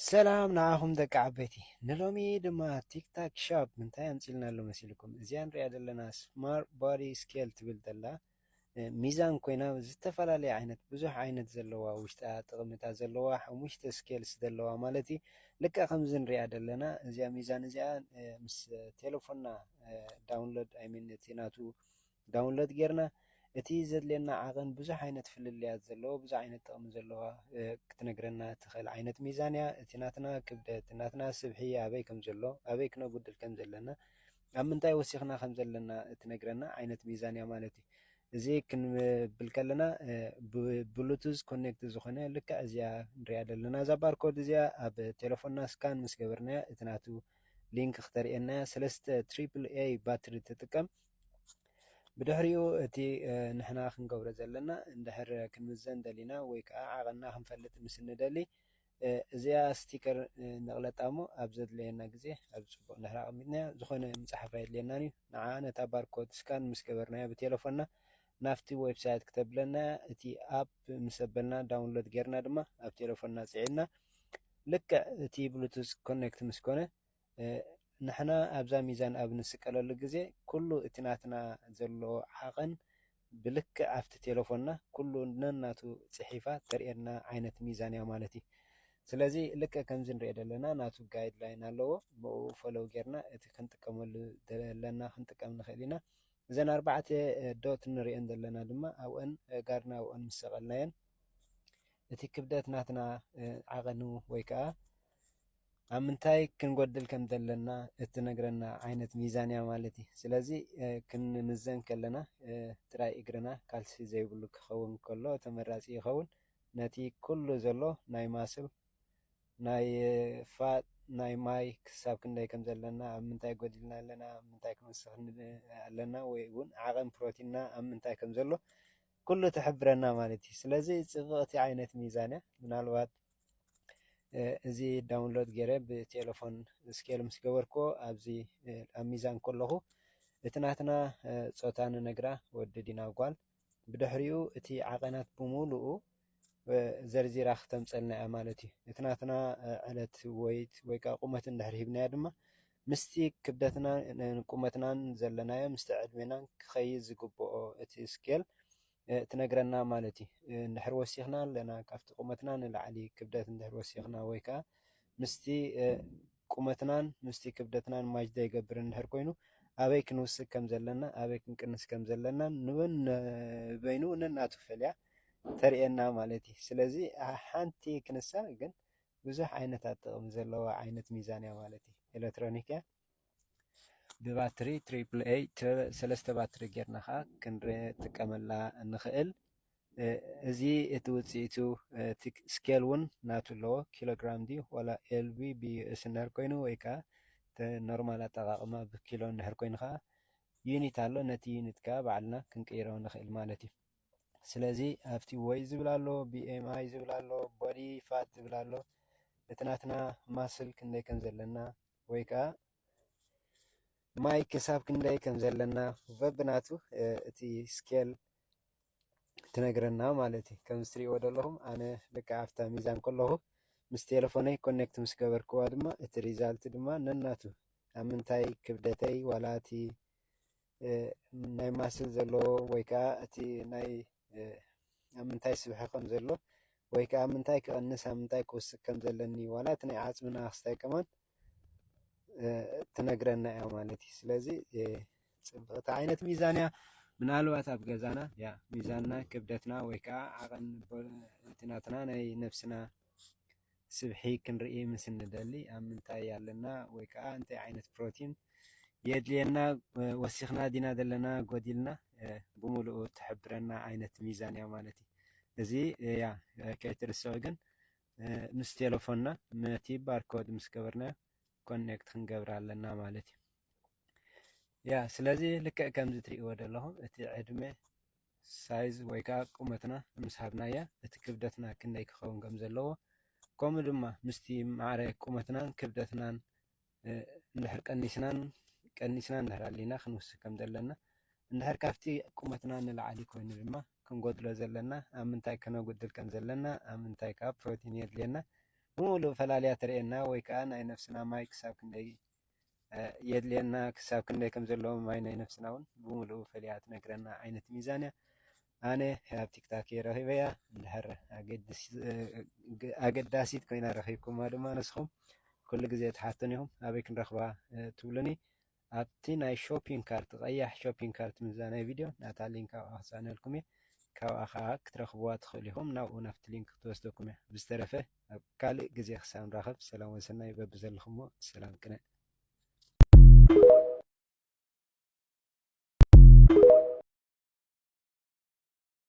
ሰላም ንዓኹም ደቂ ዓበይቲ። ንሎሚ ድማ ቲክታክ ሻፕ እንታይ ኣምፂልና ኣሎ መሲልኩም? እዚኣ ንሪኣ ዘለና ስማርት ቦዲ ስኬል ትብል ዘላ ሚዛን ኮይና፣ ዝተፈላለየ ዓይነት ብዙሕ ዓይነት ዘለዋ፣ ውሽጣ ጥቕምታት ዘለዋ፣ ሓሙሽተ ስኬልስ ዘለዋ ማለት እዩ። ልክዕ ከምዚ ንሪኣ ዘለና እዚኣ ሚዛን እዚኣ ምስ ቴሌፎንና ዳውንሎድ ኣይሚን እቲ ናቱ ዳውንሎድ ጌርና እቲ ዘድልየና ዓቐን ብዙሕ ዓይነት ፍልልያት ዘለዎ ብዙሕ ዓይነት ጥቕሚ ዘለዋ ክትነግረና ትኽእል ዓይነት ሚዛን እያ። እቲ ናትና ክብደት፣ ናትና ስብሒ ኣበይ ከም ዘሎ፣ ኣበይ ክነጉድል ከም ዘለና፣ ኣብ ምንታይ ወሲኽና ከም ዘለና እትነግረና ዓይነት ሚዛን እያ ማለት እዩ። እዚ ክንብል ከለና ብሉቱዝ ኮኔክት ዝኾነ ልክዕ እዚኣ ንሪኣ ዘለና እዛ ባርኮድ እዚኣ ኣብ ቴሌፎንና ስካን ምስ ገበርናያ እቲ ናቱ ሊንክ ክተርእየና እያ። ሰለስተ ትሪፕል ኤ ባትሪ ትጥቀም። ብድሕሪኡ እቲ ንሕና ክንገብሮ ዘለና እንድሕር ክንምዘን ደሊና ወይ ከዓ ዓቐንና ክንፈልጥ ምስ እንደሊ እዚኣ ስቲከር ነቕለጣ እሞ ኣብ ዘድለየና ግዜ ኣብ ፅቡቕ እንድሕር ኣቐሚጥናያ ዝኾነ ምፅሓፍ ኣየድልየናን እዩ። ንዓ ነታ ባርኮድ ስካን ምስ ገበርናያ ብቴሌፎንና ናብቲ ዌብሳይት ክተብለና እቲ ኣፕ ምስ ኣበልና ዳውንሎድ ጌርና ድማ ኣብ ቴሌፎንና ፅዒንና ልክዕ እቲ ብሉቱዝ ኮኔክት ምስ ኮነ ንሕና ኣብዛ ሚዛን ኣብ ንስቀለሉ ግዜ ኩሉ እቲ ናትና ዘሎ ዓቐን ብልክዕ ኣብቲ ቴሌፎንና ኩሉ ነናቱ ፅሒፋ ተርእየና ዓይነት ሚዛን እያ ማለት እዩ። ስለዚ ልክዕ ከምዚ ንሪኦ ዘለና ናቱ ጋይድ ላይን ኣለዎ። ብኡ ፈለው ጌርና እቲ ክንጥቀመሉ ዘለና ክንጥቀም ንኽእል ኢና። እዘን ኣርባዕተ ዶት ንሪአን ዘለና ድማ ኣብአን ጋርና ኣብአን ምስ ሰቐልናየን እቲ ክብደት ናትና ዓቐኑ ወይ ከዓ ኣብ ምንታይ ክንጎድል ከም ዘለና እትነግረና ዓይነት ሚዛን እያ ማለት እዩ። ስለዚ ክንምዘን ከለና ጥራይ እግርና ካልሲ ዘይብሉ ክኸውን ከሎ ተመራፂ ይኸውን። ነቲ ኩሉ ዘሎ ናይ ማስል ናይ ፋት ናይ ማይ ክሳብ ክንደይ ከም ዘለና ኣብ ምንታይ ጎዲልና ኣለና ኣብ ምንታይ ክንወስኽ ኣለና ወይ እውን ዓቐን ፕሮቲንና ኣብ ምንታይ ከም ዘሎ ኩሉ ትሕብረና ማለት እዩ። ስለዚ ፅብቕቲ ዓይነት ሚዛን እያ። ምናልባት እዚ ዳውንሎድ ገይረ ብቴሌፎን ስኬል ምስ ገበርክዎ ኣብዚ ኣብ ሚዛን ከለኹ እቲ ናትና ፆታ ንነግራ ወዲ ዲና ጓል ብድሕሪኡ እቲ ዓቐናት ብምሉኡ ዘርዚራ ክተምፀልና እያ ማለት እዩ። እቲ ናትና ዕለት ወይት ወይ ከዓ ቁመት እንድሕር ሂብናያ ድማ ምስቲ ክብደትና ቁመትናን ዘለናዮ ምስቲ ዕድሜናን ክኸይድ ዝግብኦ እቲ ስኬል ትነግረና ማለት እዩ። እንድሕር ወሲኽና ኣለና ካብቲ ቁመትና ንላዕሊ ክብደት እንድሕር ወሲኽና ወይ ከዓ ምስቲ ቁመትናን ምስቲ ክብደትናን ማች ዘይገብር እንድሕር ኮይኑ ኣበይ ክንውስክ ከም ዘለና ኣበይ ክንቅንስ ከም ዘለና ንበይኑ ነናቱ ፈልያ ተርእየና ማለት እዩ። ስለዚ ሓንቲ ክንሳ ግን ብዙሕ ዓይነታት ጥቕሚ ዘለዋ ዓይነት ሚዛን እያ ማለት እዩ። ኤሌክትሮኒክ እያ። ብባትሪ ትሪፕል ኤ ሰለስተ ባትሪ ጌርና ከዓ ክንጥቀመላ ንኽእል። እዚ እቲ ውፅኢቱ ስኬል እውን ናቱ ኣለዎ። ኪሎግራም ድዩ ዋላ ኤልቢ ብዩኤስ እንድሕር ኮይኑ ወይ ከዓ ኖርማል ኣጠቃቅማ ብኪሎ እንድሕር ኮይኑ ከዓ ዩኒት ኣሎ። ነቲ ዩኒት ከዓ ባዕልና ክንቅይሮ ንኽእል ማለት እዩ። ስለዚ ኣብቲ ወይ ዝብል ኣሎ፣ ቢኤምኣይ ዝብል ኣሎ፣ ቦዲ ፋት ዝብል ኣሎ። እቲ ናትና ማስል ክንደይ ከም ዘለና ወይ ከዓ ማይ ክሳብ ክንደይ ከም ዘለና በብናቱ እቲ ስኬል ትነግረና ማለት እዩ። ከምዚ ትሪእዎ ዘለኹም ኣነ ልክዕ ኣብታ ሚዛን ከለኹ ምስ ቴሌፎነይ ኮኔክት ምስ ገበርክዋ ድማ እቲ ሪዛልት ድማ ነናቱ ኣብ ምንታይ ክብደተይ ዋላ እቲ ናይ ማስል ዘለዎ ወይ ከዓ እቲ ናይ ኣብ ምንታይ ስብሒ ከም ዘሎ ወይ ከዓ ምንታይ ክቐንስ ኣብ ምንታይ ክውስክ ከም ዘለኒ ዋላ እቲ ናይ ዓፅምና ክስታይ ከማን ትነግረና እያ ማለት እዩ። ስለዚ ፅብቕቲ ዓይነት ሚዛን እያ። ምናልባት ኣብ ገዛና ያ ሚዛንና ክብደትና ወይ ከዓ ዓቐን እቲ ናትና ናይ ነብስና ስብሒ ክንርኢ ምስ እንደሊ ኣብ ምንታይ ኣለና ወይ ከዓ እንታይ ዓይነት ፕሮቲን የድልየና ወሲኽና ዲና ዘለና ጎዲልና ብምሉኡ ትሕብረና ዓይነት ሚዛን እያ ማለት እዩ። እዚ ያ ከይትርስዑ ግን ምስ ቴሌፎንና ነቲ ባርኮድ ምስ ገበርና ኮኔክት ክንገብር ኣለና ማለት እዩ። ያ ስለዚ ልክዕ ከምዚ ትሪእዎ ዘለኹም እቲ ዕድመ ሳይዝ ወይ ከዓ ቁመትና ምስ ሃብናያ እቲ ክብደትና ክንደይ ክኸውን ከም ዘለዎ ከምኡ ድማ ምስቲ ማዕረ ቁመትናን ክብደትናን እንድሕር ቀኒስናን ቀኒስና እንድሕር ኣሊና ክንውስክ ከም ዘለና እንድሕር ካብቲ ቁመትና ንላዕሊ ኮይኑ ድማ ክንጎድሎ ዘለና ኣብ ምንታይ ከነጉድል ከም ዘለና ኣብ ምንታይ ከዓ ፕሮቲን የድልየና ብምሉእ ፈላልያ ተርእየና፣ ወይ ከዓ ናይ ነፍስና ማይ ክሳብ ክንደይ የድልየና፣ ክሳብ ክንደይ ከም ዘለዎ ማይ ናይ ነፍስና እውን ብምሉእ ፈሊያ ትነግረና ዓይነት ሚዛን እያ። ኣነ ኣብ ቲክታክ ረኺበያ፣ እንድሕር ኣገዳሲት ኮይና ረኺብኩማ ድማ ንስኹም ኩሉ ግዜ ትሓቱን ኢኹም ኣበይ ክንረኽባ ትብሉኒ። ኣብቲ ናይ ሾፒንግ ካርት፣ ቀያሕ ሾፒንግ ካርት ምስዛ ናይ ቪድዮ ናታ ሊንክ ኣብኣ ክፃነልኩም እየ። ካብኣ ከዓ ክትረኽብዋ ትኽእሉ ኢኹም። ናብኡ ናብቲ ሊንክ ክትወስደኩም እያ። ብዝተረፈ ኣብ ካልእ ግዜ ክሳብ ንራኸብ ሰላም ወሰናይ በብዘለኹሞ ሰላም ቅነ።